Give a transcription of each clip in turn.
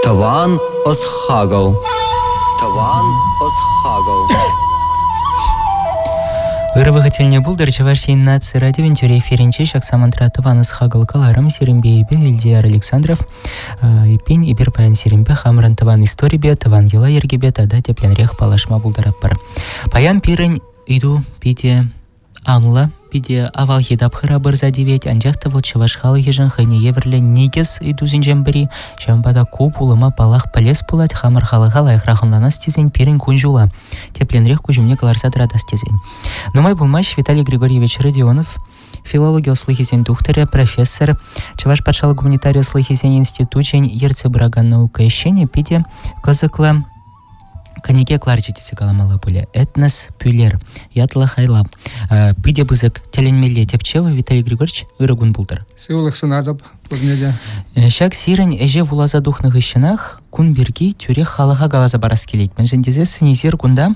Тӑван ӑс-хакӑл. Тӑван ӑс-хакӑл. Ырӑ вӑхӑт тӗлне пултӑр Чӑваш Ен наци радиовӗн тӳрӗ эфирӗнче ҫак самантра тӑван ӑс-хакӑл кӑларӑм сирӗнпе эпӗ Элтияр Александров. Эппин, эпир паян сирӗнпе хамӑрӑн тӑван историпе, тӑван йӑла-йӗркепе тата тӗплӗнрех паллашма пултаратпӑр. Паян пирӗн ыйту питӗ анлӑ, питӗ авалхи тапхӑра пырса тивет, анчах та вӑл чӑваш халӑхӗшӗн хӑйне евӗрлӗ никӗс ыйтусенчен пӗри. Ҫавӑнпа та ку пулӑма, паллах, пӗлес пулать, хамӑр халӑха лайӑхрах ӑнланас тесен пирӗн кун-ҫула тӗплӗнрех куҫ умне кӑларса тӑратас тесен. Нумай пулмасть Виталий Григорьевич Родионов, филологи ӑслӑхӗсен тухтӑрӗ, профессор, Чӑваш патшалӑх гуманитари ӑслӑхӗсен институчӗн ертсе пыракан наука ӗҫченӗ питӗ кӑсӑклӑ кӗнеке кӑларчӗ тесе каламалла пулӗ. «Этнос Пӳлер» ятлӑ хайлав. Питӗ пысӑк тӗлӗнмелле тӗпчев, Виталий Григорьевич, ырӑ кун пултӑр. Сывлӑх сунатӑп пурне те. Ҫак сирӗн ӗҫе вуласа тухнӑ хыҫҫӑнах кун пирки тӳрех халӑха каласа парас килет. Мӗншӗн тесессӗн эсир кунта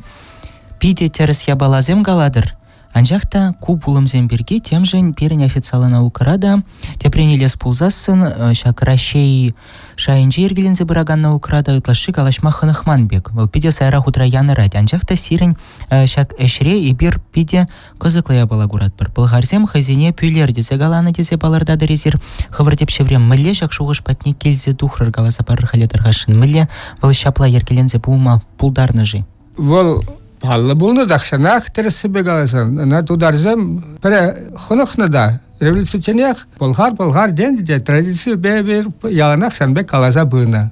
питӗ тӗрӗс япаласем калатӑр, Анчах та ку пулӑмсем пирки темшӗн пирӗн официаллӑ наукӑра та, тӗпрен илес пулсассӑн, ҫак Раҫҫей шайӗнче йӗркеленсе пыракан наукӑра та ытлашши калаҫма хӑнӑхман пек. Вӑл питӗ сайра хутра янӑрать. Анчах та сирӗн ҫак ӗҫре эпир питӗ кӑсӑклӑ япала куратпӑр. Пӑлхарсем хӑйсене пӳлер тесе каланӑ тесе палӑртатӑр эсир. Хӑвӑр тӗпчевре мӗнле ҫак шухӑш патне килсе тухрӑр каласа парӑр халӗ тархасшӑн. Мӗнле вӑл ҫапла йӗркеленсе пулма пултарнӑ-ши? Вӑл паллӑ пулнӑ тахҫанах, тӗрӗссипе каласан. Ӑна тутарсем пӗрре хӑнӑхнӑ та революцичченех пӑлхар-пӑлхар тенӗ те традиципе эпир яланах ҫавӑн пек каласа пынӑ.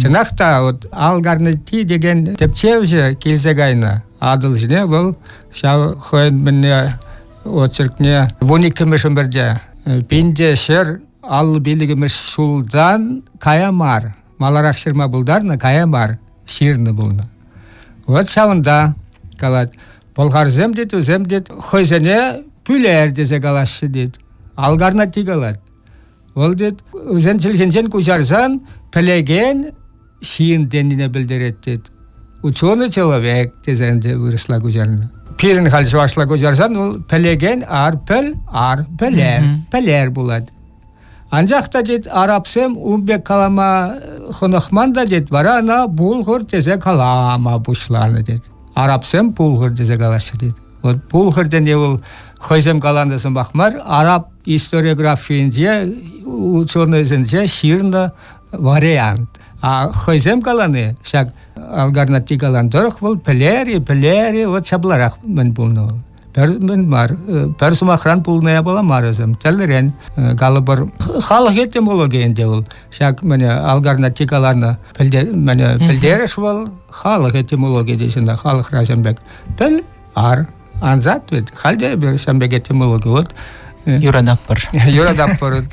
Чӑнах та вот Алгарнетти текен тӗпчевҫӗ килсе кайнӑ Атӑл ҫине вӑл ҫав хӑйӗн мӗнне очеркне 12-мӗш ӗмӗрте 1155-мӗш ҫултан кая мар маларах ҫырма пултарнӑ, кая мар ҫырнӑ пулнӑ. Вот ҫавӑнта калать, пӑлхарсем тет, вӗсем тет, хӑйсене пӳлер тесе калаҫҫӗ тет. Алгарнати калать. Вӑл тет, вӗсен чӗлхинчен куҫарсан пӗлекен ҫын тенине пӗлтерет тет. Ученый человек тесе ӗнтӗ вырӑсла куҫарнӑ. Пирӗн халь чӑвашла куҫарсан вӑл пӗлекен ар, пӗл, ар, пӗлер, пӗлер пулать. Анчах та, тет, арабсем ун пек калама хӑнӑхман та, тет, вара ӑна пулхӑр тесе калама пуҫланӑ, тет. Арабсем пулхӑр тесе калаҫҫӗ, тет. Вот пулхӑр тени вӑл хӑйсем каланӑ сӑмах мар, араб историографийӗнче, ученӑйсенче ҫырнӑ вариант. А хӑйсем калани, ҫак Алгарнати калан тӑрӑх вӑл пӗлер-и, пӗлер-и, вот ҫапларах мӗн пулнӑ вӑл. Пӗр мӗн мар, пӗр сӑмахран пулнӑ япала мар вӗсем. Тӗрлӗрен калӑпӑр. Халӑх этимологи ӗнтӗ вӑл. Ҫак мӗне Алгарнати каланӑ мӗне пӗлтерӗш вӑл халӑх этимологи тесен халӑхра ҫам пек. Пӗл, ар, ансат вӗт. Халь те эпир ҫам пек этимологи. Вот Юрататпӑр. Юрататпӑр.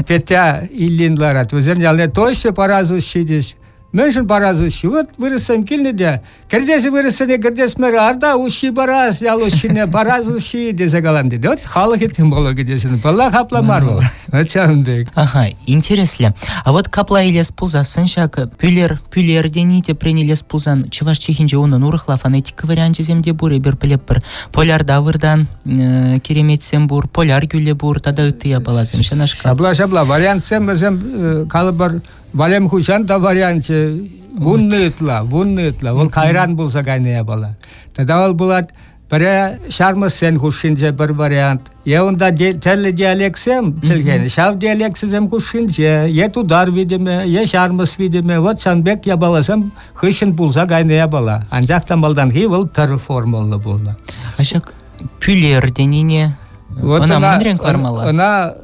Петя Ильин ларать. Вӗсен ялне тойҫҫӗ паразуҫҫи теҫ. Мӗншӗн парас уҫҫи? Вот вырӑссем килнӗ те, кӗртес вырӑссене кӗртес мар, арта уҫҫи парас, ял уҫҫине парас уҫҫи тесе калан тет. Вот халӑх этимологи тесен, паллах, апла мар вӑл. Вот ҫавӑн пек. Ага, интереслӗ. А вот капла илес пулсассӑн ҫак пӳлер, пӳлер тени тӗпрен илес пулсан чӑваш чӗлхинче унӑн урӑхла фонетика варианчӗсем те пур, эпир пӗлетпӗр. Полярта выртан киреметсем пур, поляр кӳлӗ пур тата ытти япаласем. Ҫанашкал. Ҫапла, ҫапла. Вариантсем вӗсем калӑпӑр Валем хуҫан та варианчӗ вуннӑ ытла, вуннӑ ытла. Вӑл кайран пулса кайнӑ япала. Тата вӑл пулать пӗре ҫармӑссен хушшинче пӗр вариант. Е унта тӗрлӗ диалектсем чӗлхен. Ҫав диалектсем хушшинче е тутар витӗмӗ, е ҫармӑс витӗмӗ. Вот ҫавӑн пек япаласем хыҫҫӑн пулса кайнӑ япала. Анчах та малтанхи вӑл пӗр формӑллӑ пулнӑ. А ҫак пӳлер тенине вот ӑна мӗнрен кӑлармалла? Ӑна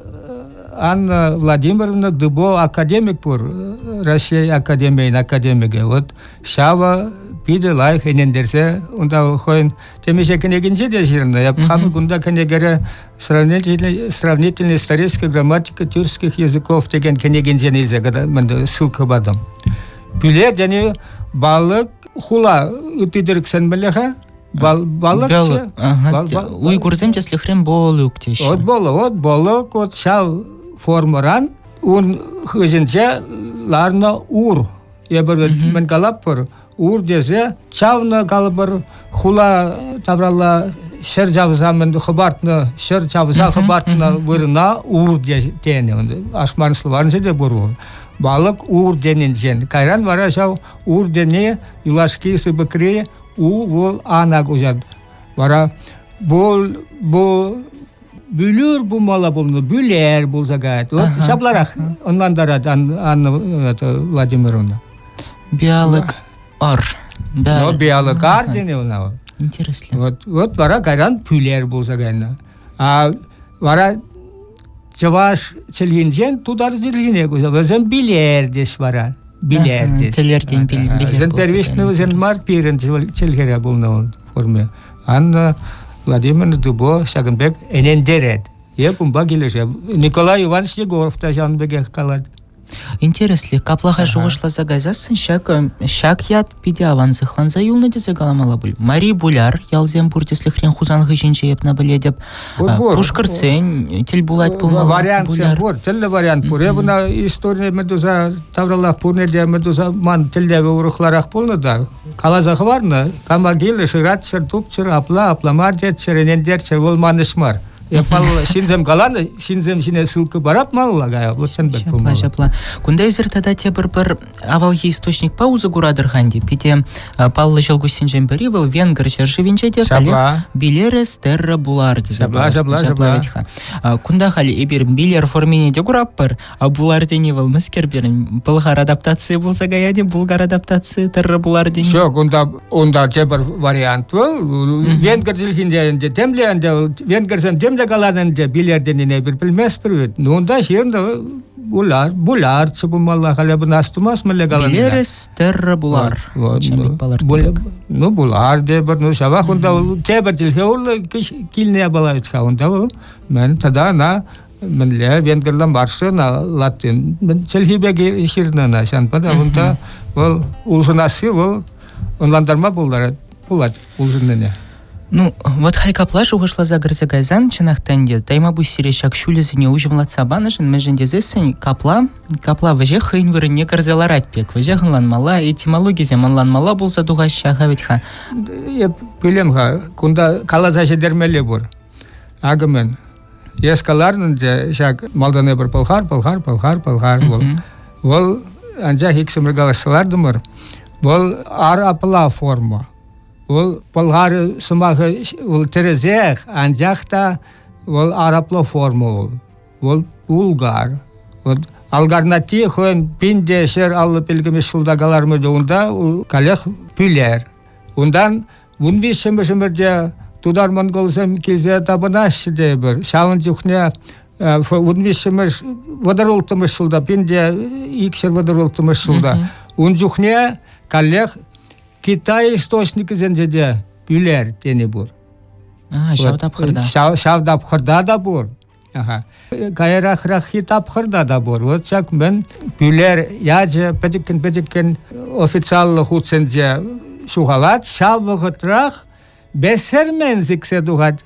Анна Владимировна Дыбо академик пур, Раҫҫей академийӗн академикӗ. Вот ҫавӑ питӗ лайӑх ӗнентерсе унта вӑл хӑйӗн темиҫе кӗнекинче те ҫырнӑ. Эп хам кунта кӗнекере сравнительная историческая грамматика тюркских языков текен кӗнекинчен илсе ссылка патӑм. Пӳлер тени балык хула ытти тӗрӗксен мӗнле-ха? Балыкчы. Уйгурсем тӗслӗхрен болук теҫҫӗ. Вот болук, вот болук, вот ҫав формӑран ун хыҫӗнче ларнӑ ур. Эпир мӗн калатпӑр? Ур тесе чавнӑ калӑпӑр хула тавралла ҫӗр чавса мӗн хӑпартнӑ, ҫӗр чавса хӑпартнӑ вырӑна ур тенӗ. Ашман словарӗнче те пур вӑл. Балык ур тенинчен. Кайран вара ҫав ур тени юлашки сыпӑкри у вӑл ана куҫать. Вара бул бу Бүлүр пулмалла пулнӑ, Бүлер пулса каять. Вот ҫапларах ӑнлантарать Анна Владимировна. Биалык ар. Ну, биалык ар тени ӑна. Интереслӗ. Вот, вот вара кайран Пӳлер пулса кайнӑ. А вара чӑваш чӗлхинчен тутар чӗлхине куҫа. Вӗсем билер теҫ вара. Билер теҫ. Пилертен билер. Вӗсем первичный вӗсем мар пирӗн чӗлхере пулнӑ ун форме. Анна Владимировна Дубо ҫакӑн пек ӗнентерет. Эп унпа килӗшеп. Николай Иванович Егоров та ҫавӑн пекех калать. Интереслӗ, каплаха шухӑшласа кайсассӑн ҫак, ҫак ят питӗ аван сыхланса юлнӑ тесе каламалла пуль. Мари Буляр ялсем пур тӗслӗхрен Хусан хыҫӗнче эпна пӗлетӗп. Пур, пур. Пушкӑртсен тӗл пулать пулмалла. Вариантсем пур, тӗрлӗ вариант пур. Эп ӑна историне мӗн туса тавраллах пурне те мӗн туса ман тӗллевӗ урӑхларах пулнӑ та каласа хӑварнӑ, кама килӗ, шыратчӑр, тупчӑр, апла, апла мар тетчӗр, ӗнентерччӗр, вӑл ман ӗҫ мар. Ҫынсем каланӑ, ҫынсем ҫине ссылка парап малалла кая, вот ҫын пек пулмалла. Ҫапла, ҫапла. Кунта эсир тата тепӗр пӗр авалхи источникпа усӑ куратӑр-ха ӗнтӗ. Питӗ паллӑ ҫӑлкуҫсенчен пӗри вӑл Венгр ҫӗршывӗнче те ҫапла. Билерес терра булар тесе ҫапла, ҫапла, ҫапла вӗт-ха. Кунта халь эпир билер формине те куратпӑр, А булар тени вӑл мӗскер пирӗн? Пӑлхар адаптацийӗ пулса каять-и? Булгар адаптацийӗ тӑррӑ булар тени? Ҫук, унта, унта тепӗр вариант вӑл. Венгр чӗлхинче ӗнтӗ темле ӗнтӗ венгрсем темле каланӑ ӗнтӗ билер тенине эпир пӗлместпӗр вӗт. Ну унта ҫырнӑ буляр, булярцы пулмалла, халӗ бына астумас мӗнле каланине. Билерес терра булар. Вот, ну, ну, булар тепӗр, ну ҫавах унта тепӗр чӗлхе урлӑ килнӗ япала вӗт-ха унта вӑл. Мӗн тата ӑна мӗнле венгрла марши ӑна латин чӗлхипе ҫырнӑ ӑна ҫавӑнпа та унта вӑл улшӑнасси вӑл ӑнлантарма пултарать пулать улшӑннине. Ну, вот халь капла шухӑшласа кӗрсе кайсан, чӑнах та ӗнтӗ, тайма пуҫ сире ҫак ҫулӗсене уҫӑмлатса панӑшӑн, мӗншӗн тесессӗн капла, капла вӗҫех хӑйӗн вырӑнне кӗрсе ларать пек, вӗҫех ӑнланмалла, этимологисем ӑнланмалла пулса тухаҫҫӗ-ха вӗт-ха. Эп пӗлем-ха, кунта каласа ҫитермелли пур. Акӑ мӗн. Эс каларӑн ӗнтӗ ҫак малтан эпир пӑлхар, пӑлхар, пӑлхар, пӑлхар вӑл. Вӑл анчах иксӗмӗр калаҫса лартӑмӑр. Вӑл арапла форма. Вӑл пӑлхар сӑмахӗ вӑл тӗрӗсех, анчах та вӑл арапла форма вӑл. Вӑл булгар. Вот Алгарнати хӑйӗн 1150 пилӗкмӗш ҫулта калармӗ те унта каллех Пӳлер. Унтан 13-мӗш ӗмӗрте тутар-монголсем килсе тапӑнаҫҫӗ тейӗпӗр. Ҫавӑн чухне 13-мӗш, 36-мӗш ҫулта, 1236-мӗш ҫулта. Ун чухне каллех Китай источникӗсенче те Пӳлер тени пур. А, ҫав тапхӑрта. Ҫав, ҫав тапхӑрта та пур. Аха. Каярахраххи тапхӑрта та пур. Вот ҫак мӗн Пӳлер ячӗ пӗчӗккӗн-пӗчӗккӗн официаллӑ хутсенче ҫухалать. Ҫав вӑхӑтрах бессермен сиксе тухать.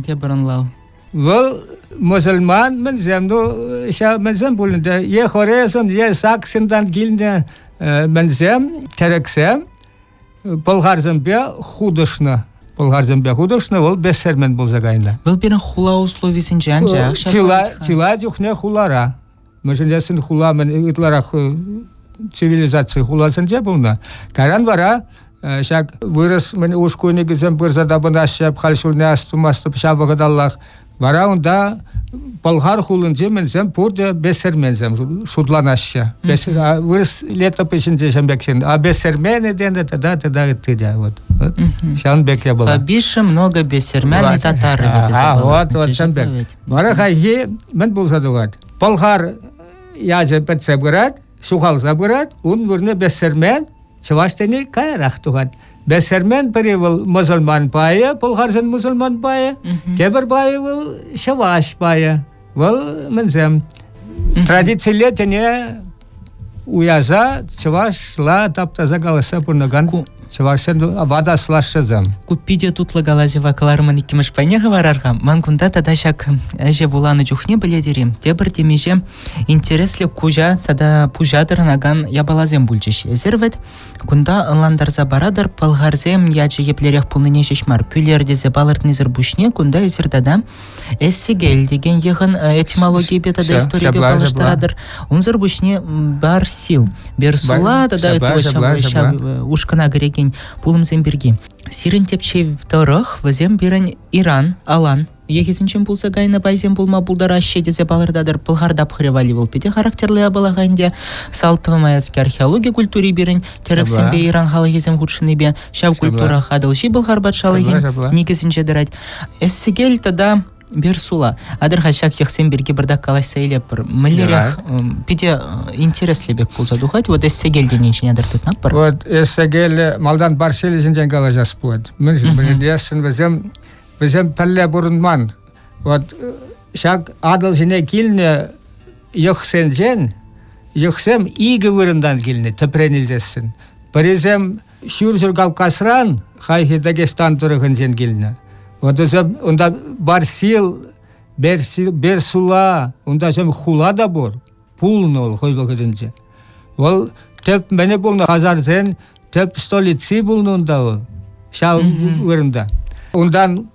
Тепӗр ӑнлав. Вӑл мӑсӑльман мӗнсем, ну, ҫав мӗнсем пуль ӗнтӗ, е Хорезм, е Саксинтан килнӗ мӗнсем, тӗрӗксем, пӑлхарсемпе хутӑшнӑ. Пӑлхарсемпе хутӑшнӑ, вӑл бессермен пулса кайнӑ. Вӑл пирӗн хула условисенче анчах чылай, чылай чухне хулара. Мӗншӗн тесен хула мӗн ытларах цивилизаци хуласенче пулнӑ. Кайран вара ҫак вырӑс мӗн ушкунӗкӗсем пырса тапӑнаҫҫӗ, халь ҫулне астумастӑп ҫав вӑхӑталлах. Вара унта Пӑлхар хулинче мӗнсем пурте бессерменсем шутланаҫҫӗ. Вырӑс летопиҫӗнче ҫавӑн пек ҫын. А бессермены тенӗ тата тата ытти те. Вот. Ҫавӑн пек япала. Побольше много бессермен и татары. А, вот, вот ҫавӑн пек. Вара хайхи мӗн пулса тухать? Пӑлхар ячӗ пӗтсе пырать, ҫухалса пырать, ун вырӑнне бессермен Чӑваш тени каярах тухать. Бессермен пӗри вӑл мӑсӑлман пайӗ, пӑлхарсен мӑсӑлман пайӗ, тепӗр пайӗ вӑл чӑваш пайӗ. Вӑл мӗнсем? Традицилле тӗне. уяса чӑвашла таптаса калаҫса пурӑнакан чӑвашсен ватӑ аслашшӗсем. Ку питӗ тутлӑ калаҫӑва кӑларӑмӑн иккӗмӗш пайне хӑварар-ха. Ман кунта тата ҫак ӗҫе вуланӑ чухне пӗлетӗр-и, тепӗр темиҫе интереслӗ куҫа тата пуҫа тӑрӑнакан япаласем пулчӗҫ. Эсир вӗт кунта ӑнлантарса паратӑр, пӑлхарсем ячӗ еплерех пулнине ҫеҫ мар, пӳлер тесе палӑртнисӗр пуҫне кунта эсир тата Эссигел текен йӑхӑн этимологийӗпе тата историйӗпе паллаштаратӑр. Унсӑр пуҫне Барсил, Берсула тата ҫав ушкӑна кӗрекен пулӑмсем пирки. Сирӗн тӗпчев тӑрӑх вӗсем пирӗн Иран, Алан йӑхӗсенчен пулса кайнӑ пайсем пулма пултараҫҫӗ тесе палӑртатӑр. Пӑлхар тапхӑрӗ валли вӑл питӗ характерлӑ япала-ха ӗнтӗ. Салтово-Маяцки археологи культури пирӗн тӗрӗксемпе Иран халӑхӗсем хутшӑннипе ҫав культура Атӑлҫи Пӑлхар патшалӑхӗн никӗсӗнче тӑрать. Эссекел тата Берсула. Атӑр-ха ҫак йӑхсем пирки пӑртак калаҫса илеппӗр. Мӗнлерех питӗ интереслӗ пек пулса тухать. Вот Эссекел тенинчен атӑр тытнаппӑр. Вот Эссекел малтан Барсели ҫинчен калаҫас пулать. Мӗншӗн пӗлесшӗн вӗсем вӗсем пӗрле пурӑнман. Вот ҫак Атӑл ҫине килнӗ йӑхсенчен йӑхсем икӗ вырӑнтан килнӗ тӗпрен илсессӗн. Пӗрисем Ҫурҫӗр Кавказран хайхи Дагестан тӑрӑхӗнчен килнӗ. Вот вӗсем унта Барсил, Берсула, унта ҫем хула та пур. Пулнӑ вӑл хӑй вӑхӑтӗнче. Вӑл тӗп мӗне пулнӑ хазарсен тӗп столици пулнӑ унта вӑл. Ҫав вырӑнта. Унтан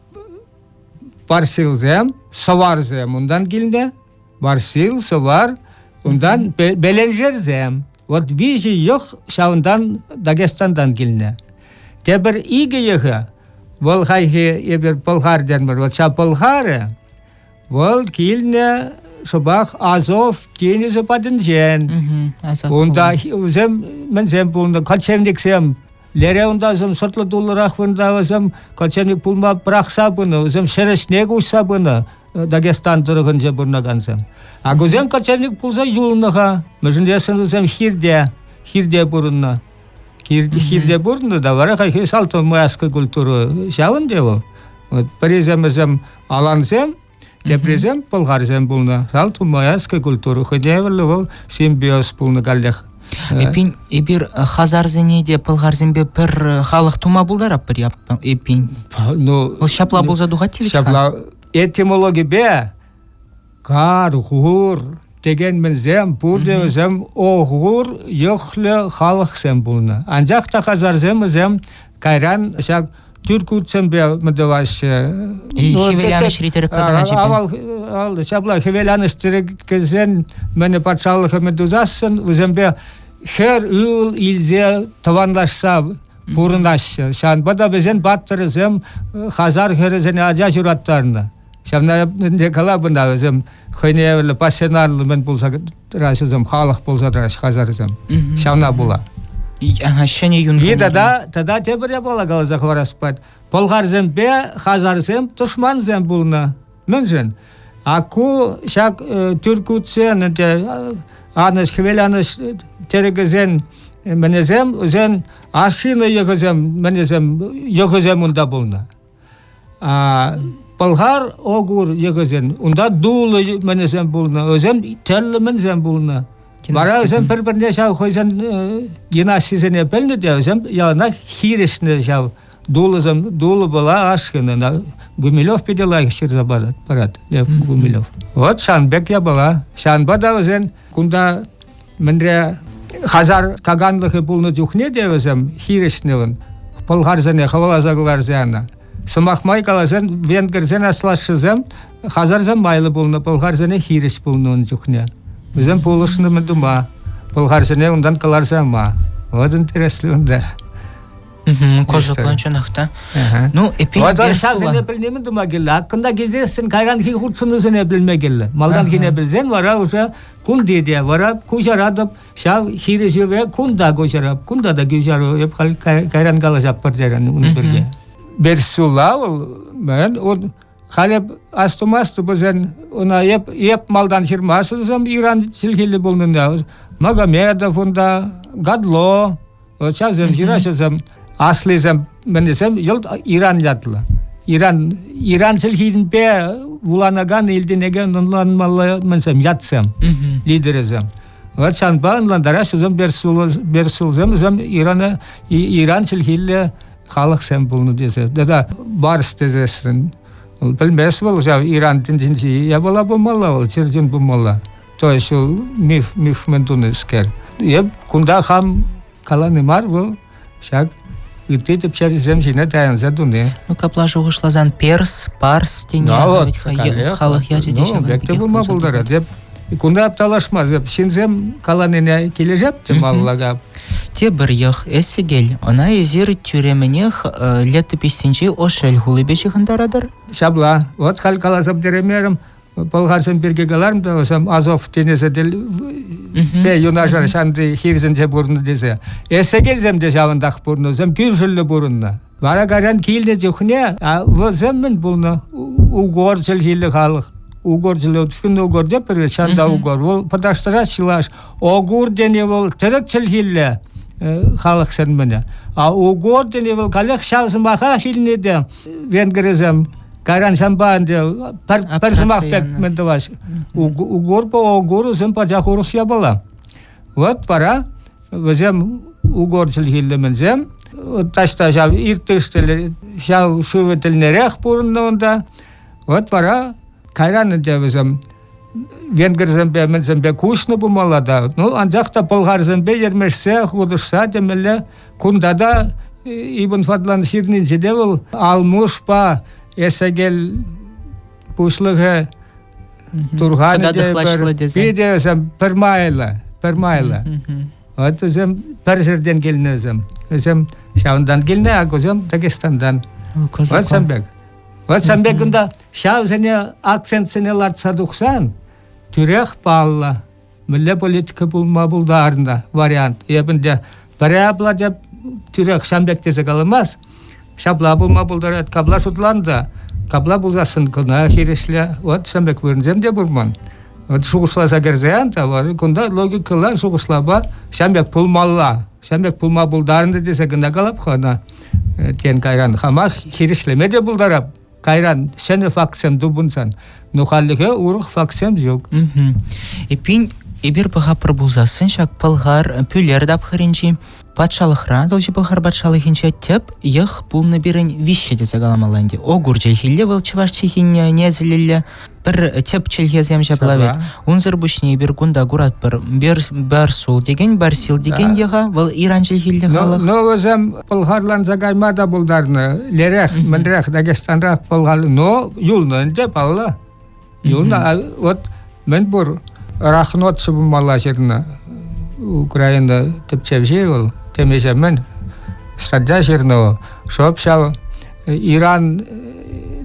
Барсилсем, сӑварсем унтан килнӗ. Барсил, сӑвар, унтан Беленжерсем. Вот виҫӗ йӑх ҫавӑнтан Дагестантан килнӗ. Тепӗр икӗ йӑхӗ, вӑл хайхи эпир пӑлхар терӗмӗр, вот ҫав пӑлхарӗ, вӑл килнӗ шӑпах Азов тинӗсӗ патӗнчен. Унта вӗсем мӗнсем пулнӑ, кочевниксем. Лере унта вӗсем сӑртлӑ-туллӑрах вырӑнта вӗсем кочевник пулма пӑрахса пынӑ, вӗсем ҫӗр ӗҫне куҫса пынӑ. Дагестан тӑрӑхӗнче пурӑнакансем. А кусем кочевник пулса юлнӑ-ха. Мӗншӗн тесен вӗсем хирте, хирте пурӑннӑ. Хирте пурӑннӑ та вара хайхи салтӑмайской культура ҫавӑн те вӑл. Вот пӗрисем вӗсем алансем, теприсем пӑлхарсем пулнӑ. Салтӑмайской культура хӑйне евӗрлӗ вӑл симбиоз пулнӑ каллех. Эпин, эпир хазарсене те пӑлхарсемпе пӗр халӑх тума пултаратпӑр эппин. Ну, вӑл ҫапла пулса тухать те Ҫапла этимологипе кар, хур текен мӗнсем пурте вӗсем охур йӑхлӗ халӑхсем пулнӑ. Анчах та хазарсем вӗсем кайран ҫак тӳркутсемпе мӗн тӑваҫҫӗ? Хӗвеланӑҫри тӗрӗк катаначӗпе. Авал, ҫапла хӗвеланӑҫ тӗрӗкӗсен мӗн патшалӑхӗ мӗн тусассӑн вӗсемпе хӗр ывӑл илсе тӑванлашса пурӑнаҫҫӗ. Ҫавӑнпа та вӗсен паттӑрӗсем хазар хӗрӗсене ача ҫураттарнӑ. Ҫавна ӗнтӗ калап ӑна, вӗсем хӑйне евӗрлӗ пассионарлӑ мӗн пулса тӑраҫҫӗ вӗсем, халӑх пулса тӑраҫҫӗ хазарсем. Ҫавна пула. Ага, ҫӗнӗ юн. И тата, тата тепӗр япала каласа хӑварас пулать. Пӑлхарсемпе хазарсем тӑшмансем пулнӑ. Мӗншӗн? А ку ҫак тюркутсен ӗнтӗ анӑҫ, хӗвеланӑҫ тӗрӗкӗсен мӗнӗсем, вӗсен ашшинӑ йӑхӗсем, мӗнӗсем, йӑхӗсем унта пулнӑ. А пӑлхар огур йӑхӗсен унта дулӑ мӗнӗсем пулнӑ, вӗсем тӗрлӗ мӗнсем пулнӑ. Вара вӗсем пӗр-пӗрне ҫав хӑйсен династисене пӗлнӗ те вӗсем яланах хирӗҫнӗ ҫав дулӑсем, дулӑ была ашкӑнӑ. Гумилев питӗ лайӑх ҫырса парать, Лев Гумилев. Вот ҫавӑн пек япала. Ҫавӑнпа та вӗсен кунта мӗнре хазар каганлӑхӗ пулнӑ чухне те вӗсем хирӗҫнӗ пӑлхарсене хӑваласа кӑларса янӑ. Сӑмах май каласан, венгрсен аслашшӗсем хазарсем майлӑ пулнӑ, пӑлхарсене хирӗҫ пулнӑ ун чухне. Вӗсем пулӑшнӑ мӗн тума, пӑлхарсене унтан кӑларса яма. Вот интереслӗ унта. Кӑсӑклӑ чӑнах та. Ну, эпир Вот ҫавсене пӗлни мӗн тума кирлӗ? Аккӑнта килсессӗн кайранхи хутшӑнусене пӗлме кирлӗ. Малтанхине пӗлсен вара уже кунти те вара куҫаратӑп ҫав хирӗҫӗве кунта куҫарап, кунта та куҫару эп халь кайран калаҫатпӑр терӗн ун пирки. Берсула вӑл мӗн он халӗ астумастӑп вӗсен ӑна эп, эп малтан ҫырмастӑм Иран чӗлхиллӗ пулнине. Магомедов унта, Гадло, ҫавсем ҫыраҫҫӗсем, аслисем мӗнлисем йӑлт Иран ятлӑ. Иран, Иран чӗлхинпе вуланакан, илтӗнекен ӑнланмалла мӗнсем, ятсем, лидерӗсем. Вот ҫавӑнпа ӑнлантараҫҫӗ вӗсем берсулсем вӗсем Ирана Иран чӗлхиллӗ халӑхсем пулнӑ тесе. Тата барс тесессӗн. Пӗлмест вӑл ҫав Иран тӗнчинчи япала пулмалла вӑл, чӗрчун пулмалла. То есть вӑл миф, миф мӗн тунӑскер. Эп кунта хам калани мар вӑл ҫак ытти тӗпчевҫӗсем ҫине таянса туни. Ну, капла шухӑшласан перс, парс тени вот, халӑх ячӗ те ҫавӑн пекех те пулма пултарать. Эп кунта апталашмас. Эп ҫынсем каланине килӗшеп те малалла. Тепӗр йӑх Эсӗкел. Ӑна эсир тӳремӗнех летопиҫсенчи Ошель хулипе ҫыхӑнтаратӑр? Ҫапла. Вот халь каласа пӗтереймерӗм. Пӑлхарсем пирки каларӑм та вӗсем Азов тинӗсӗ пе юнашар ҫанти хирсенче пурӑннӑ тесе. Эсекелсем те ҫавӑнтах пурӑннӑ, вӗсем кӳршӗллӗ пурӑннӑ. Вара кайран килнӗ чухне вӗсем мӗн пулнӑ? Угор чӗлхиллӗ халӑх. Угор чӗлхи, финн-угор тепӗр ҫанта угор. Вӑл пӑташтарать чылаш. Огур тени вӑл тӗрӗк чӗлхиллӗ халӑхсен мӗнӗ. А угор тени вӑл каллех ҫав сӑмахах илнӗ те венгрсем Кайран ҫампа ӗнтӗ пӗр, пӗр сӑмах пек мӗн тӑваҫ. Угорпа огурусем пачах урӑх япала. Вот вара вӗсем угор чӗлхиллӗ мӗнсем таҫта ҫав иртыш ҫав шывӗ тӗлнерех пурӑннӑ унта. Вот вара кайран ӗнтӗ вӗсем венгрсемпе мӗнсемпе куҫнӑ пулмалла та. Ну, анчах та пӑлхарсемпе ермешсе, хутӑшса темелле Кунта та Ибн Фадлан ҫырнинче те вӑл Алмушпа Эсегел пуҫлӑхӗ Турханӗ те питӗ вӗсем пӗр майлӑ, пӗр майлӑ. Вот вӗсем пӗр ҫӗртен килнӗ вӗсем. Вӗсем ҫавӑнтан килнӗ, а кусем Дагестандан. Вот ҫавӑн пек. Вот ҫавӑн пек кунта ҫавсене акцентсене лартса тухсан тӳрех паллӑ. мӗнле политика пулма пултарнӑ вариант. Эп ӗнтӗ пӗрре апла теп тӳрех ҫам пек тесе каламас. Ҫапла пулма пултарать, капла шутлан та, капла пулсассӑн кӑна хирӗҫле. Вот ҫам пек вырӑнсем те пур ман. Вот шухӑшласа кӗрсе та кунта логикӑлла шухӑшлапа ҫам пек пулмалла, ҫам пек пулма пултарнӑ тесе кӑна калап-ха ӑна. Тен, кайран хамах хирӗҫлеме те пултарап. Кайран ҫӗнӗ фактсем тупӑнсан, ну хальлӗхе урӑх фактсем ҫук. Эппин, эпир пӑхаппӑр пулсассӑн ҫак Пӑлхар Пӳлер тапхӑрӗнчи патшалӑхра, Атӑлҫи Пӑлхар патшалӑхӗнче тӗп йӑх пулнӑ пирӗн виҫҫӗ тесе каламалла ӗнтӗ. Огур чӗлхилле вӑл чӑваш чӗлхине несӗлӗллӗ пӗр тӗп чӗлхесем ҫапла вӗт. Унсӑр пуҫне эпир кунта куратпӑр Барсул текен, Барсил текен йӑха, вӑл Иран чӗлхиллӗ халӑх. Но вӗсем пӑлхарланса кайма та пултарнӑ. Лерех, мӗнрех Дагестанра пӑлхар, но юлнӑ ӗнтӗ, паллӑ. Юлнӑ. Вот мӗн пур Рахнотцы пулмалла ҫырнӑ. Украина тӗпчевҫи вӑл, темиҫе мӗн статья ҫырнӑ вӑл. Шӑп ҫав Иран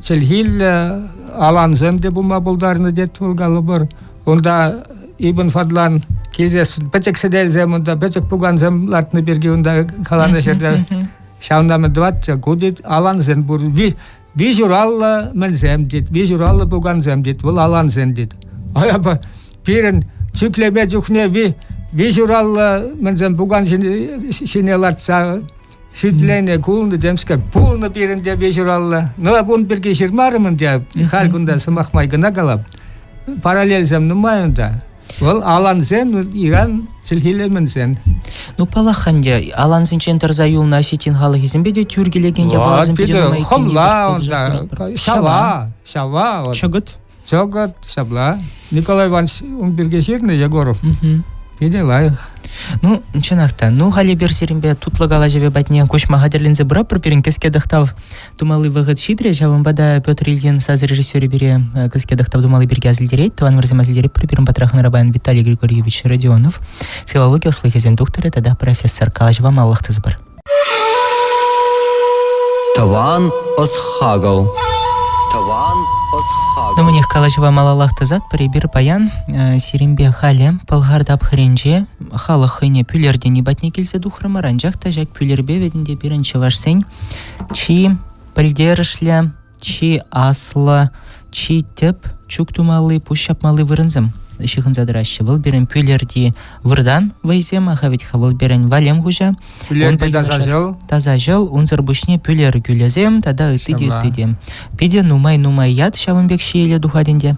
чӗлхиллӗ алансем те пулма пултарнӑ тет вӑл калӑпӑр. Унта Ибн Фадлан килсессӗн пӗчӗк сӗтелсем унта пӗчӗк пукансем лартнӑ пирки унта каланӑ ҫӗрте ҫавна мӗн тӑватчӗ? Ку тет алансем пур. Виҫ ураллӑ мӗнсем тет, виҫ ураллӑ пукансем тет, вӑл алансем тет. А пирӗн чӳклеме чухне виҫ ураллӑ мӗнсем пукан ҫине лартса шӳтленӗ, кулнӑ темскер. Пулнӑ пирӗн те виҫ ураллӑ. Ну, ун пирки ҫырмарӑм ӗнтӗ. Халь кунта сӑмах май кӑна калап. Параллельсем нумай унта. Вӑл алансем Иран чӗлхиллӗ мӗнсем. Ну, паллах ӗнтӗ, алансенчен тӑрса юлнӑ осетин халӑхӗсемпе те тӳр килекен япаласем питӗ нумай Хӑмла унта, ҫава, ҫава. Чӑкӑт. Чӑкӑт, ҫапла. Николай Иванович ун пирки ҫырнӑ, Егоров. Питӗ лайӑх. Ну, чӑнах та. Ну, халӗ эпир сирӗнпе тутлӑ калаҫӑвӗ патне куҫма хатӗрленсе пыратпӑр. Пирӗн кӗске тӑхтав тумалли вӑхӑт ҫитрӗ. Ҫавӑнпа та Петр Ильин сас режиссерӗ пире кӗске тӑхтав тумалли пирки асилтерет. Тӑван вӗрсем асилтеретпӗр. Пирӗн патра хӑнарапан Виталий Григорьевич Родионов, филологи ӑслӑхӗсен тухтӑрӗ тата профессор. Калаҫӑва малаллах тӑсӑпӑр. Тӑван ӑс-хакӑл. Тӑван ӑс-хакӑл. Ну, калаҫӑва малаллах тӑсатпӑр. Эпир паян сирӗнпе халӗ Пӑлхар тапхӑрӗнче халӑх хӑйне Пӳлер тени патне килсе тухрӑмӑр. Анчах та ҫак Пӳлерпе вӗт ӗнтӗ пирӗн чӑвашсен чи пӗлтерӗшлӗ чи аслӑ, чи тӗп чӳк тумалли, пуҫ ҫапмалли вырӑнсем ҫыхӑнса тӑраҫҫӗ. Вӑл пирӗн Пӳлерти выртан вӑйсем, аха вӗт-ха вӑл пирӗн Валем хуҫа. Пӳлерти таса ҫӑл. Таса ҫӑл, унсӑр пуҫне Пӳлер кӳлӗсем тата ытти те, ытти те. Питӗ нумай-нумай ят ҫавӑн пек ҫиеле тухать ӗнтӗ.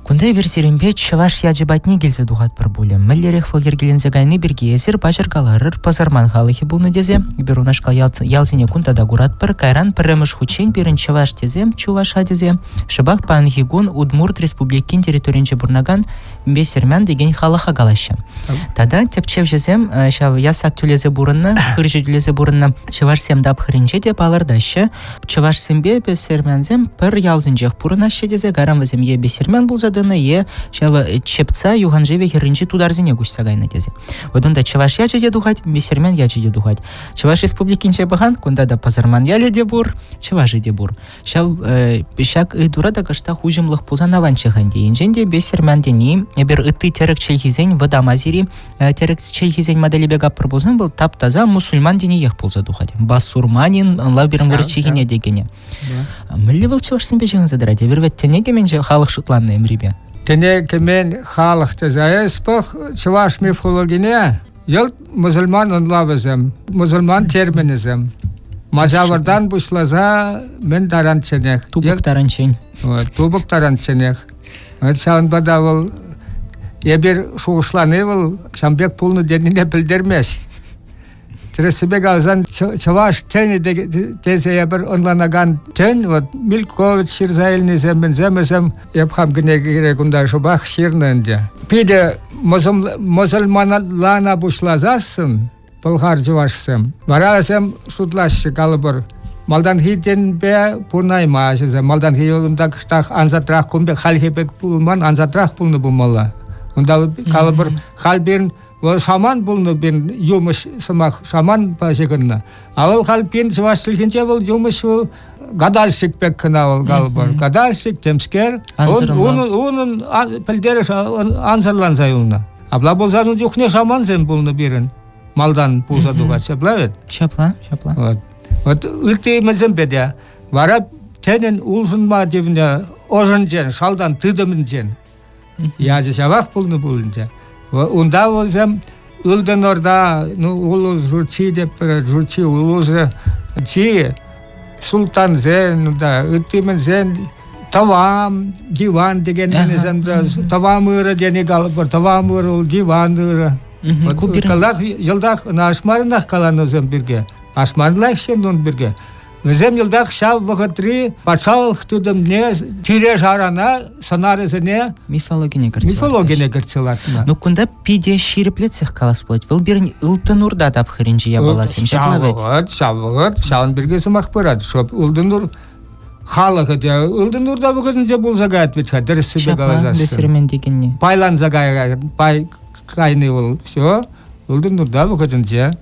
Кунта эпир сирӗнпе чӑваш ячӗ патне килсе тухатпӑр пулӗ. Мӗнлерех вӑл йӗркеленсе кайни пирки эсир паҫӑр каларӑр, пӑсӑрман халӑхӗ пулнӑ тесе. Эпир унашкал ялсене кунта та куратпӑр. Кайран пӗрремӗш хутчен пирӗн чӑваш тесе, чуваша тесе, шӑпах паянхи кун Удмурт Республикин территорийӗнче пурӑнакан Бесермян текен халӑха калаҫҫӗ. Тата тӗпчевҫӗсем ҫав ясак тӳлесе пурӑннӑ, хырҫӑ тӳлесе пурӑннӑ чӑвашсем тапхӑрӗнче те палӑртаҫҫӗ. Чӑвашсемпе бесермянсем пӗр ялсенчех пурӑнаҫҫӗ тесе кайран вӗсем е бесермян пулса тӑнӑ, е ҫав Чепца юханшывӗ хӗрринчи тутарсене куҫса кайнӑ тесе. Вот унта чӑваш ячӗ те тухать, бесермян ячӗ те тухать. Чӑваш Республикинче пӑхан, кунта та Пасарман ялӗ те пур, чӑвашӗ те пур. Ҫав ҫак ыйтура та кӑштах уҫӑмлӑх пулсан аванччӗ-ха ӗнтӗ. Енчен те бесермян тени эпир ытти тӗрӗк чӗлхисен Вӑтам Азири тӗрӗк чӗлхисен моделӗпе капӑр пулсан вӑл тап-таса мусульман тениех пулса тухать. Басурманин ӑнлав пирӗн вырӑс чӗлхине те кӗнӗ. Мӗнле вӑл чӑвашсемпе ҫыхӑнса тӑрать? Эпир вӗт тӗне кӗмен халӑх шутланнӑ ӗмрипе. Тӗне кӗмен халӑх тесе эс пӑх чӑваш мифологине Йӑлт мӑсӑльман ӑнлавӗсем, мӑсӑльман терминӗсем. Мачавӑртан пуҫласа мӗн таранчченех. Тупӑк таранччен. Тупӑк таранчченех. Ҫавӑнпа та вӑл эпир шухӑшлани вӑл ҫавӑн пек пулнӑ тенине пӗлтермест. Тӗрӗссипе каласан, чӑваш тӗнӗ тесе эпир ӑнланакан тӗн, вот Милькович ҫырса илнисем, мӗнсем вӗсем, эп хам кӗнекере кунта шӑпах ҫырнӑ ӗнтӗ. Питӗ мӑсӑлманлана пуҫласассӑн пӑлхар чӑвашсем, вара вӗсем шутлаҫҫӗ, калӑпӑр, малтанхи тӗнпе пурӑнаймаҫҫӗ. Малтанхи унта кӑштах ансатрах кун пек, хальхи пек пулман, ансатрах пулнӑ пулмалла. Унта, калӑпӑр, халь пирӗн вӑл шаман пулнӑ пирӗн юмӑҫ сӑмах шаманпа ҫыхӑннӑ. А вӑл халь пирӗн чӑваш чӗлхинче вӑл юмӑҫ вӑл гадальщик пек кӑна вӑл калӑпӑр. Гадальщик темскер. Унӑн пӗлтерӗш ансӑрланса юлнӑ. Апла пулсан ун чухне шамансем пулнӑ пирӗн. Малтан пулса тухать. Ҫапла вӗт? Ҫапла, ҫапла. Вот. Вот ытти мӗнсемпе те. Вара тӗнӗн улшӑнма тивнӗ ӑшӗнчен, шалтан тытӑмӗнчен. Ячӗ ҫавах пулнӑ пуль ӗнтӗ. Унта вӗсем Ылтӑн Орда, ну, улус журчи тетпӗр, журчи улусӗ, чи султансен, ну да, ытти мӗнсен тӑвам, диван текен мӗнсем тӑвам ырӑ тени калӑпӑр, тӑвам ырӑ, ул диван ырӑ. Калах, йӑлтах ӑна ашмарӑнах каланӑсем пирки. Ашмарӑнлах ҫын ун пирки. Вӗсем йӑлтах ҫав вӑхӑтри патшалӑх тытӑмне тӳре-шарана сӑнарӗсене мифологине кӗртсе мифологине кӗртсе лартнӑ. Ну кунта питӗ ҫирӗплетсех калас пулать. Вӑл пирӗн Ылтӑн Урта тапхӑрӗнчи япаласем ҫапла вӗт. Ҫав вӑхӑт, ҫав вӑхӑт, ҫавӑн пирки сӑмах пырать. Шоп Ылтӑн Ур халӑхӗ те Ылтӑн Урта вӑхӑтӗнче пулса каять вӗт-ха, тӗрӗссипе каласассӑн. Бесермен текенни. Пайланса пай кайни вӑл. Все, Ылтӑн Урта вӑхӑтӗнче.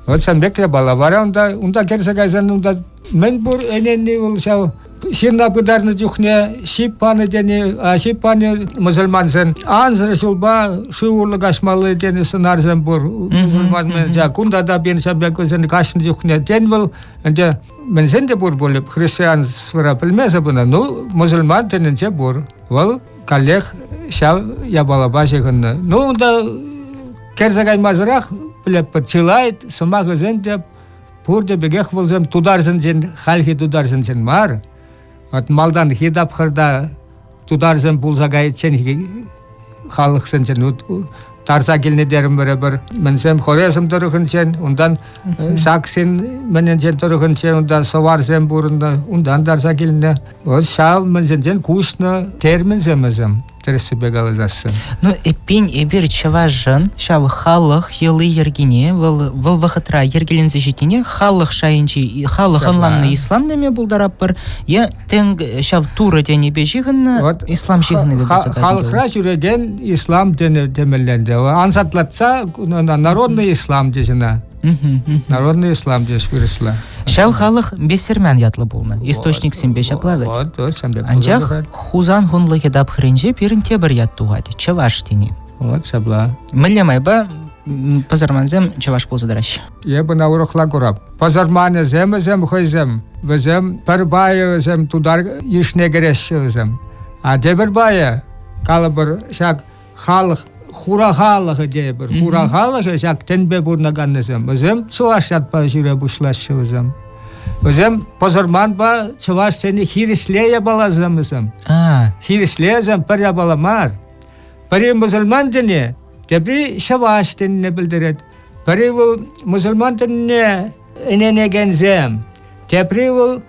Вот ҫавӑн пек япала. Вара унта, унта кӗрсе кайсан унта мӗн пур ӗненни вӑл ҫав ҫынна пытарнӑ чухне ҫип панӑ тени, а ҫип пани мӑсӑльмансен ансӑр ҫулпа шыв урлӑ каҫмалли тенӗ сӑнарсем пур. Мусульман кунта та пин ҫав пек вӗсен каҫнӑ чухне тен вӑл ӗнтӗ мӗнсен те пур пулӗ христианствӑра пӗлмесӗр пынӑ, ну мӑсӑльман тӗнӗнче пур. Вӑл каллех ҫав япалапа ҫыхӑннӑ. Ну унта кӗрсе каймасӑрах пӗлетпӗр, чылай сӑмахӗсем те пурте пекех вӑлсем тутарсенчен, хальхи тутарсенчен мар. Вот малтанхи тапхӑрта тутарсем пулса кайичченхи халӑхсенчен тарса килнӗ терӗмӗр пӗр мӗнсем Хорезм тӑрӑхӗнчен, унтан Саксин мӗнӗнчен тӑрӑхӗнчен, унтан сӑварсем пурӑннӑ, унтан тарса килнӗ. Вот ҫав мӗнсенчен куҫнӑ терминсем вӗсем. Тӗрӗссипе каласассӑн. Ну, эппин, эпир чӑвашӑн ҫав халӑх йӑли-йӗркине, вӑл, вӑл вӑхӑтра йӗркеленсе ҫитнине халӑх шайӗнчи, халӑх ӑнланнӑ ислам теме пултаратпӑр е тен ҫав турӑ тенипе ҫыхӑннӑ вот, ислам ҫыхӑннӑ пулса Халӑхра ҫӳрекен ислам тенӗ темелле ӗнтӗ. Ансатлатса народный ислам тесен Народный ислам тес вырӑсла. Ҫав халӑх Бесермян ятлӑ пулнӑ. Источниксемпе ҫапла вӗт. Анчах Хусан хунлӑхӗ тапхӑрӗнче пирӗн тепӗр ят тухать, чӑваш тени. Вот ҫапла. Мӗнле майпа пӑсӑрмансем чӑваш пулса тӑраҫҫӗ? Эп ӑна урӑхла курап. Пӑсӑрманӗсем вӗсем хӑйсем, вӗсем пӗр пайӗ вӗсем тутар йышне кӗреҫҫӗ вӗсем. А тепӗр пайӗ, калӑпӑр, ҫак халӑх хура халӑхӗ тейӗпӗр. Хура халӑхӗ ҫак тӗнпе пурӑнаканнисем. Вӗсем чӑваш ятпа ҫӳре пуҫлаҫҫӗ вӗсем. Вӗсем пӑсӑрманпа чӑвашсене хирӗҫле япаласем вӗсем. Хирӗҫлесем пӗр япала мар. Пӗри мӑсӑльман тӗне, тепри ҫӑваш тӗнне пӗлтерет. Пӗри вӑл мӑсӑльман тӗнне ӗненекенсем, тепри вӑл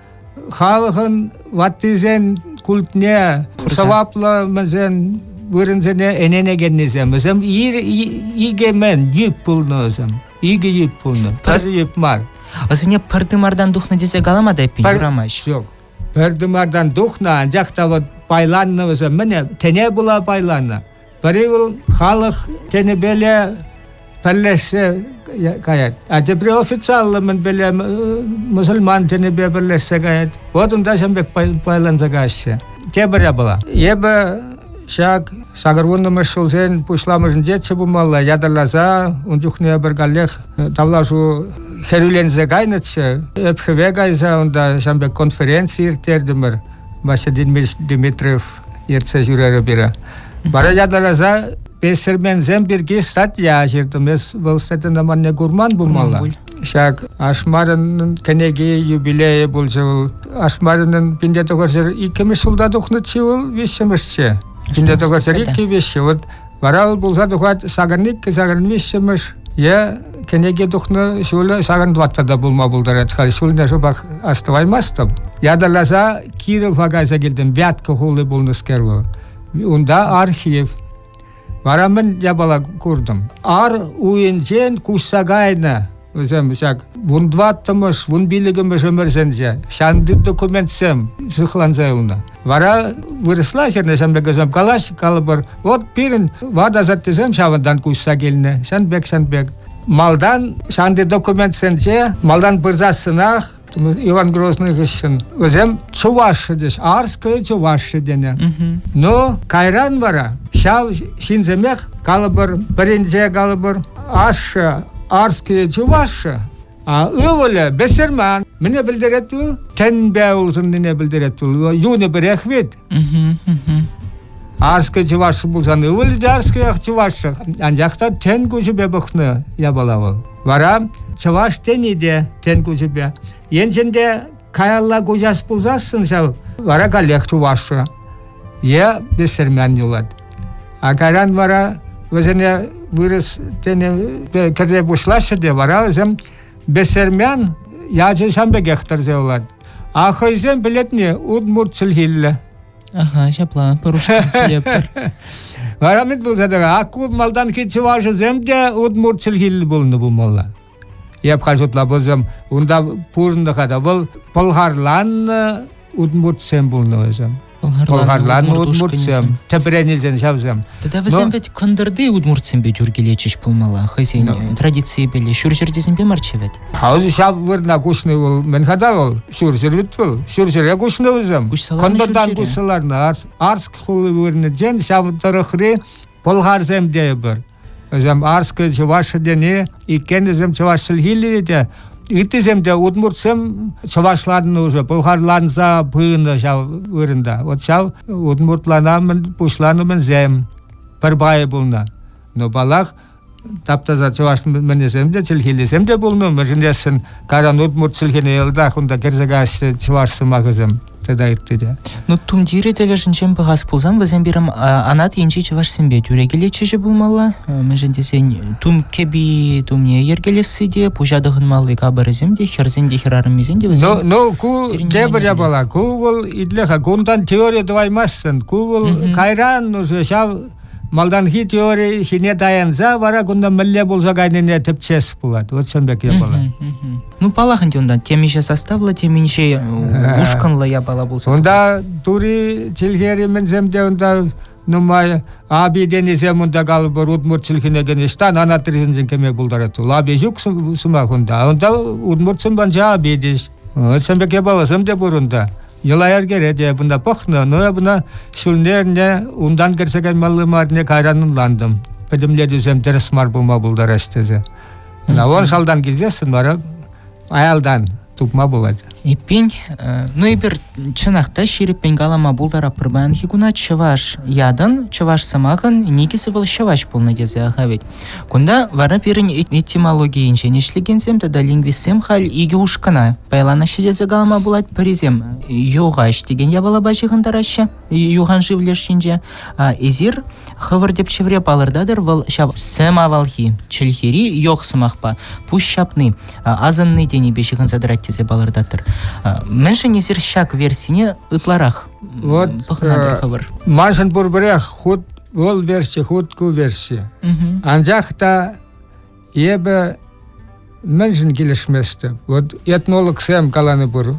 халӑхӑн ваттисен культне, сӑваплӑ мӗнсен вырӑнсене ӗненекеннисем. Вӗсем икӗ мӗн йӳп пулнӑ вӗсем. Икӗ йӳп пулнӑ. Пӗр йӳп мар. Вӗсене пӗр тымартан тухнӑ тесе калама та эппин юрамасть. Ҫук. Пӗр тымартан тухнӑ, анчах та вот пайланнӑ вӗсем мӗне тӗне пула пайланнӑ. Пӗри вӑл халӑх тӗнӗпеле пӗрлешсе каять, а тепри официаллӑ мӗнпеле мӑсӑльман тӗнӗпе пӗрлешсе каять. Вот унта ҫавӑн пек пайланса каяҫҫӗ. Тепӗр япала. Эпӗ ҫак сакӑрвуннӑмӗш ҫулсен пуҫламӑшӗнчеччӗ пулмалла, ятарласа ун чухне пӗр каллех тавлашу хӗрӳленсе кайнӑччӗ. Ӗпхӗве кайса унта ҫавӑн пек конференци ирттертӗмӗр. Василий Дмитриев ертсе ҫӳрерӗ пире. Вара ятарласа пессерменсем пирки статья ҫыртӑм. Эс вӑл статьяна манне курман пулмалла. Ҫак Ашмаринӑн кӗнеки юбилейӗ пулчӗ вӑл. Ашмаринӑн пинте тӑхӑрҫӗр иккӗмӗш ҫулта тухнӑччӗ вӑл, виҫҫӗмӗшчӗ. Пинте тӑхӑрҫӗр иккӗ виҫҫӗ. Вот вара вӑл пулса тухать сакӑрӑн иккӗ, сакӑрӑн виҫҫӗмӗш е кӗнеке тухнӑ ҫулӗ сакӑрӑн тӑватта та пулма пултарать. Халь ҫулне шӑпах астӑваймастӑп. Ятарласа Кирова кайса килтӗм. Вятка хули пулнӑскер вӑл. Унта архив. Вара мӗн япала куртӑм? Ар уйӗнчен куҫса кайнӑ вӗсем ҫак вунтӑваттӑмӗш, вунпиллӗкӗмӗш ӗмӗрсенче ҫанти документсем сыхланса юлнӑ. Вара вырӑсла ҫырнӑ ҫавӑн пек вӗсем калаҫ, калӑпӑр, вот пирӗн ват асаттесем ҫавӑнтан куҫса килнӗ, ҫан пек, ҫан пек. Малтан ҫанти документсенче малтан пырсассӑнах Иван Грозный хыҫҫӑн вӗсем чӑвашшӗ теҫ, Арская чӑвашшӗ тенӗ. Но кайран вара ҫав ҫынсемех калӑпӑр, пӗринче калӑпӑр, ашшӗ Арские чӑвашшӗ, а ывӑлӗ бесерман. Мӗне пӗлтерет вӑл? Тӗнпе улшӑннине пӗлтерет вӑл. Юнӗ пӗрех вӗт. Арская чӑвашшӗ пулсан ывӑлӗ те арскаях чӑвашшӗ. Анчах та тӗн куҫӗпе пӑхнӑ япала вӑл. Вара чӑваш тени те тӗн куҫӗпе. Енчен те каялла куҫас пулсассӑн ҫав вара каллех чӑвашшӗ е бесермен юлать. А кайран вара вӗсене вырӑс тӗнӗ кӗрте пуҫлаҫҫӗ те вара вӗсем бесермен ячӗ ҫам пекех тӑрса юлать. А хӑйсем пӗлетне удмурт чӗлхиллӗ. Ага, ҫапла, пӗр-ушкӑн пӗлетпӗр. Вара мӗн пулса тӑрать? А ку малтанхи чӑвашӗсем те удмурт чӗлхиллӗ пулнӑ пулмалла. Эп халь шутла пулсам, унта пурӑннӑ-ха та вӑл пӑлхарланнӑ удмуртсем пулнӑ вӗсем. Пӑлхарланнӑ удмуртсем. Тӗпрен илсен ҫавсем. Тата вӗсем вӗт кӑнтӑрти удмуртсемпе тӳр килетчӗҫ пулмалла, хӑйсен традицийӗпеле ҫурҫӗртисемпе марччӗ вӗт. Ҫав вырӑна куҫнӑ вӑл мӗн-ха та вӑл? Ҫурҫӗр вӗт вӑл. Ҫурҫӗре куҫнӑ вӗсем. Кӑнтӑртан куҫса ларнӑ. Арск хули вырӑнӗнчен ҫав тӑрӑхри пӑлхарсем тейӗпӗр. Вӗсем Арская чӑваш тени иккен вӗсем чӑваш чӗлхиллӗ те ыттисем те удмуртсем чӑвашланнӑ уже пӑлхарланса пынӑ ҫав вырӑнта. Вот ҫав удмуртлана пуҫланӑ мӗнсем пӗр пайӗ пулнӑ. Но паллах, тап-таса чӑваш мӗнӗсем те, чӗлхеллисем те пулнӑ. Мӗншӗн тесен кайран удмурт чӗлхине йӑлтах унта кӗрсе каяҫҫӗ чӑваш сӑмахӗсем тата ытти те. Ну, тумтирӗ тӗлӗшӗнчен пӑхас пулсан вӗсем пирӗн анат енчи чӑвашсемпе тӳрӗ килетчӗҫ пулмалла. Мӗншӗн тесен тум кӗпи тумне йӗркелесси те, пуҫа тӑхӑнмалли капӑрӗсем те, хӗрсен те, хӗрарӑммисен те вӗсем. Ну, ну ку тепӗр япала. Ку вӑл итле-ха, кунтан теори тӑваймастӑн. Ку вӑл кайран уже ҫав малтанхи теори ҫине таянса вара кунта мӗнле пулса кайнине тӗпчес пулать. Вот ҫавӑн пек япала. Ну, паллах ӗнтӗ унта темиҫе составлӑ, темиҫе ушкӑнлӑ япала пулса. Унта тури чӗлхери мӗнсем те унта нумай аби тенисем унта калӑпӑр удмурт чӗлхине кӗнӗ ӑҫтан анатрисенчен кӗме пултарать. Лаби ҫук сӑмах унта. Унта удмуртсем панча аби теҫ. Ҫавӑн пек япаласем те пур унта. Йӑла-йӗркере те кунта пӑхнӑ, но эп ӑна ҫулне унтан кӗрсе каймалли марне кайран ӑнлантӑм. Пӗтӗмлетӳсем тӗрӗс мар пулма пултараҫ тесе. Ӑна он шалтан килсессӗн вара аялтан тупма пулать. Эппин, ну эпир чӑнах та ҫирӗппӗн калама пултаратпӑр паянхи куна чӑваш ятӑн, чӑваш сӑмахӑн никӗсӗ вӑл ҫӑваҫ пулнӑ тесе аха вӗт. Кунта вара пирӗн этимологи енчен ӗҫлекенсем тата лингвистсем халь икӗ ушкӑна пайланаҫҫӗ тесе калама пулать. Пӗрисем юхаҫ текен япалапа ҫыхӑнтараҫҫӗ юхан шыв леш ҫинче. Эсир хӑвӑр тӗпчевре палӑртатӑр вӑл ҫав сӗм авалхи чӗлхери йох сӑмахпа пуҫ ҫапни, асӑнни тенипе ҫыхӑнса тӑрать тесе палӑртатӑр. Мӗншӗн эсир ҫак версине ытларах вот, пӑхӑнатӑр хӑвӑр? Маншӑн пурпӗрех хут вӑл верси, хут ку верси. Анчах та эпӗ мӗншӗн килӗшместӗп? Вот этнологсем каланӑ пур.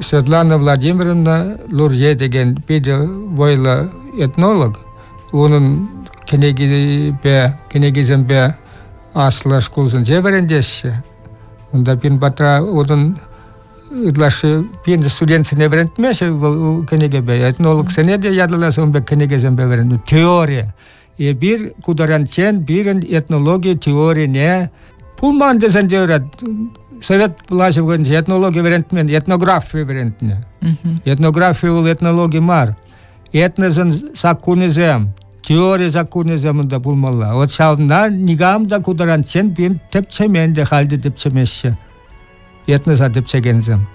Светлана Владимировна Лурье текен питӗ вӑйлӑ этнолог. Унӑн кӗнекипе, кӗнекисемпе аслӑ шкулсенче вӗрентеҫҫӗ. Унта пин патра унӑн ытлашши пин студентсене вӗрентмеҫҫӗ вӑл кӗнекепе. Этнологсене те ятарласа ун пек кӗнекесемпе вӗрентнӗ. Теори. Эпир ку таранччен пирӗн этнологи теорине пулман тесен те юрать. Совет влаҫӗ вӑхӑтӗнче этнологи вӗрентмен, этнографи вӗрентнӗ. Этнографи вӑл этнологи мар. Этносӑн саккунӗсем, теори саккунӗсем унта пулмалла. Вот ҫавна никам та ку таранччен пирӗн тӗпчемен те халь те тӗпчемеҫҫӗ. Этноса тӗпчекенсем.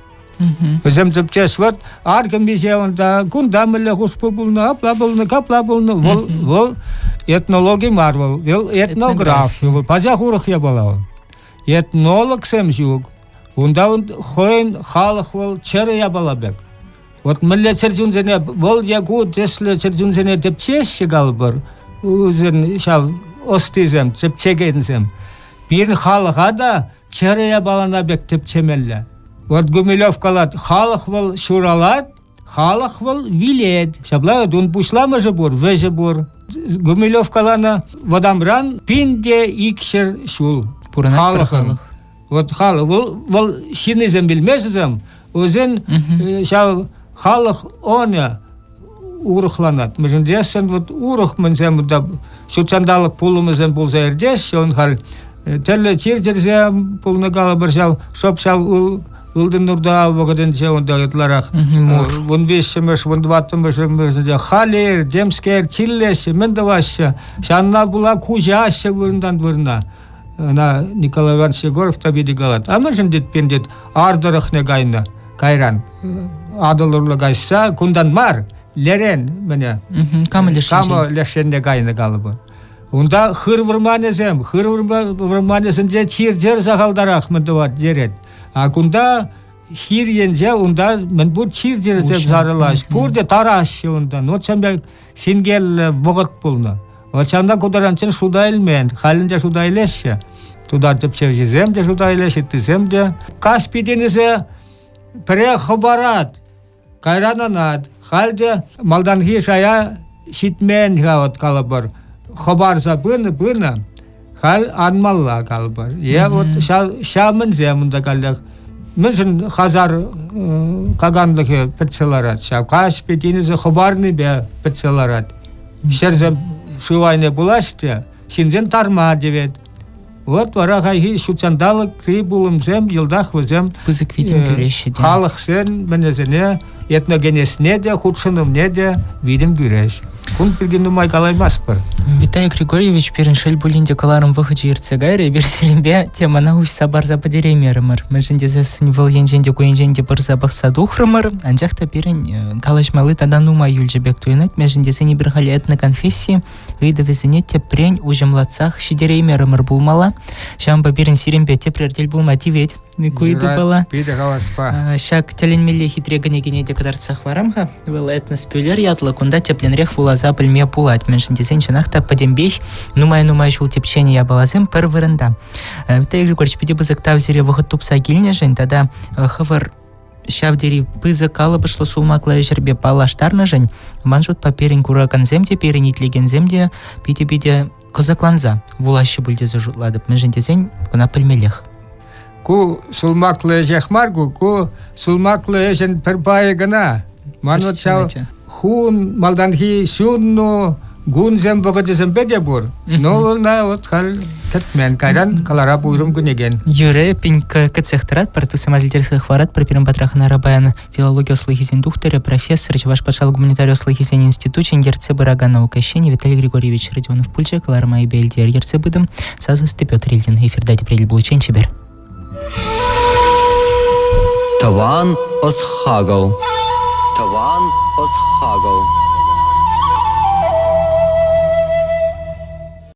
Вӗсем тӗпчес вот аркӑм миҫе унта, кунта мӗнле хушпу пулнӑ, апла пулнӑ, капла пулнӑ. Вӑл, вӑл этнологи мар вӑл, вӑл этнографи, вӑл пачах урӑх япала вӑл. Этнологсем ҫук. Унта хӑйӗн халӑх вӑл чӗрӗ япала пек. Вот мӗнле чӗрчунсене вӑл е ку тӗслӗ чӗрчунсене тӗпчеҫҫӗ калӑпӑр, вӗсен ҫав ӑстисем, тӗпчекенсем. Пирӗн халӑха та чӗрӗ япалана пек тӗпчемелле. Вот Гумилев калать, халӑх вӑл ҫуралать, халӑх вӑл вилет. Ҫапла вот ун пуҫламӑшӗ пур, вӗҫӗ пур. Гумилев каланӑ вӑтамран 1200 ҫул халӑхӑн. Вот халӑх, вӑл, вӑл ҫыннисем вилмесӗсем, вӗсен ҫав халӑх онӗ урӑхланать. Мӗншӗн тесен вот урӑх мӗнсем унта ҫут ҫанталӑк пулӑмӗсем пулса иртеҫҫӗ. Он халь тӗрлӗ чир-чӗрсем пулнӑ калӑпӑр ҫав шӑп ҫав Ылтӑн Нурта вӑхӑтӗнче унта ытларах 15-мӗш, 14-мӗш ӗмӗрсенче халер, темскер чирлеҫҫӗ, мӗн тӑваҫҫӗ? Ҫавна пула куҫаҫҫӗ вырӑнтан вырӑна. Ӑна Николай Иванович Егоров та питӗ калать. А мӗншӗн тет пин тет ар тӑрӑхне кайнӑ кайран Атӑл урлӑ каҫса кунтан мар лерен мӗне Кама Кама лешенне кайнӑ калӑпӑр. Унта хыр вӑрманӗсем, хыр вӑрманӗсенче чир-чӗр сахалтарах мӗн тӑвать ерет. А кунта хир енче унта мӗн пур чир-чӗрсем сарӑлаҫ. Пурте тараҫҫӗ унтан. Вот ҫавӑн пек синкерлӗ вӑхӑт пулнӑ. Вот ҫавна ку таранччен шута илмен. Халь ӗнтӗ шута илеҫҫӗ. Тутар тӗпчевҫисем те шута илеҫҫӗ, ыттисем те. Каспи тинӗсӗ пӗре хӑпарать, кайран анать. Халь те малтанхи шая ҫитмен-ха, вот калӑпӑр. Хӑпарса пынӑ, пынӑ. Халь анмалла калӑпӑр. Е вот ҫав, ҫав мӗнсем унта каллех. Мӗншӗн Хазар каганлӑхӗ пӗтсе ларать? Ҫав Каспи тинӗсӗ хӑпарнипе пӗтсе ларать. Ҫӗрсем шыв айне пулаҫ те, ҫынсен тарма тивет. Вот вара хайхи ҫутҫанталӑкри пулӑмсем йӑлтах вӗсем пысӑк витӗм кӳреҫҫӗ те. Халӑхсен мӗнӗсене, этногенезне те, хутшӑнӑвне те витӗм кӳреҫ. Кун пирки нумай калаймастпӑр. Виталий Григорьевич, пирӗн шел пулин те кӑларӑм вӑхӑчӗ иртсе кайрӗ. Эпир сирӗнпе темӑна уҫса парса пӗтереймерӗмӗр. Мӗншӗн тесессӗн вӑл енчен те ку енчен те пырса пӑхса тухрӑмӑр. Анчах та пирӗн калаҫмалли тата нумай юлчӗ пек туйӑнать. Мӗншӗн тесен эпир халь этноконфесси ыйтӑвӗсене тӗпрен уҫӑмлатсах ҫитереймерӗмӗр пулмалла. Ҫавӑнпа пирӗн сирӗнпе тепрер тӗл пулма тивет. Ку ыйтупала. Питӗ хаваспа. Ҫак тӗлӗнмелле хитре кӗнекене те кӑтартса хӑварам-ха. Вӑл этноспӳлер ятлӑ. Кунта тӗплӗнрех вуласа пӗлме пулать. Мӗншӗн тесен чӑнах та пӗтӗмпех нумай-нумай ҫул тӗпченӗ япаласем пӗр вырӑнта. Виталий Григорьевич, питӗ пысӑк тав сире вӑхӑт тупса килнӗшӗн тата хӑвӑр ҫав тери пысӑк калӑпӑшлӑ сулмаклӑ ӗҫӗрпе паллаштарнӑшӑн ман шутпа пирӗн куракансем те, пирӗн итлекенсем те питӗ-питӗ кӑсӑкланса вулаҫҫӗ пуль тесе шутлатӑп. Мӗншӗн тесен кӑна пӗлмеллех. Ку сулмаклӑ ӗҫех мар ку, ку сулмаклӑ ӗҫӗн пӗр пайӗ кӑна. Ман вот ҫав хун малтанхи ҫунну, Гунсем вӑхӑчӗсемпе те пур. Но ӑна вот халь кӗртмен. Кайран кӑларап уйрӑм кӗнекен. Юрӗ, пин кӗтсех тӑратпӑр, туссем асилтерсе хӑваратпӑр. Пирӗн патра хӑнара паян филологи ӑслӑхӗсен тухтӑрӗ, профессор, Чӑваш патшалӑх гуманитари ӑслӑхӗсен институчӗн ертсе пыракан наука ӗҫченӗ Виталий Григорьевич Родионов пулчӗ. Кӑларӑма эпӗ Элтияр ертсе пытӑм. Сасӑ Петр Ильин. Эфирта тепре пуличчен чипер. Тӑван ӑс-хакӑл. Тӑван ӑс-хакӑл.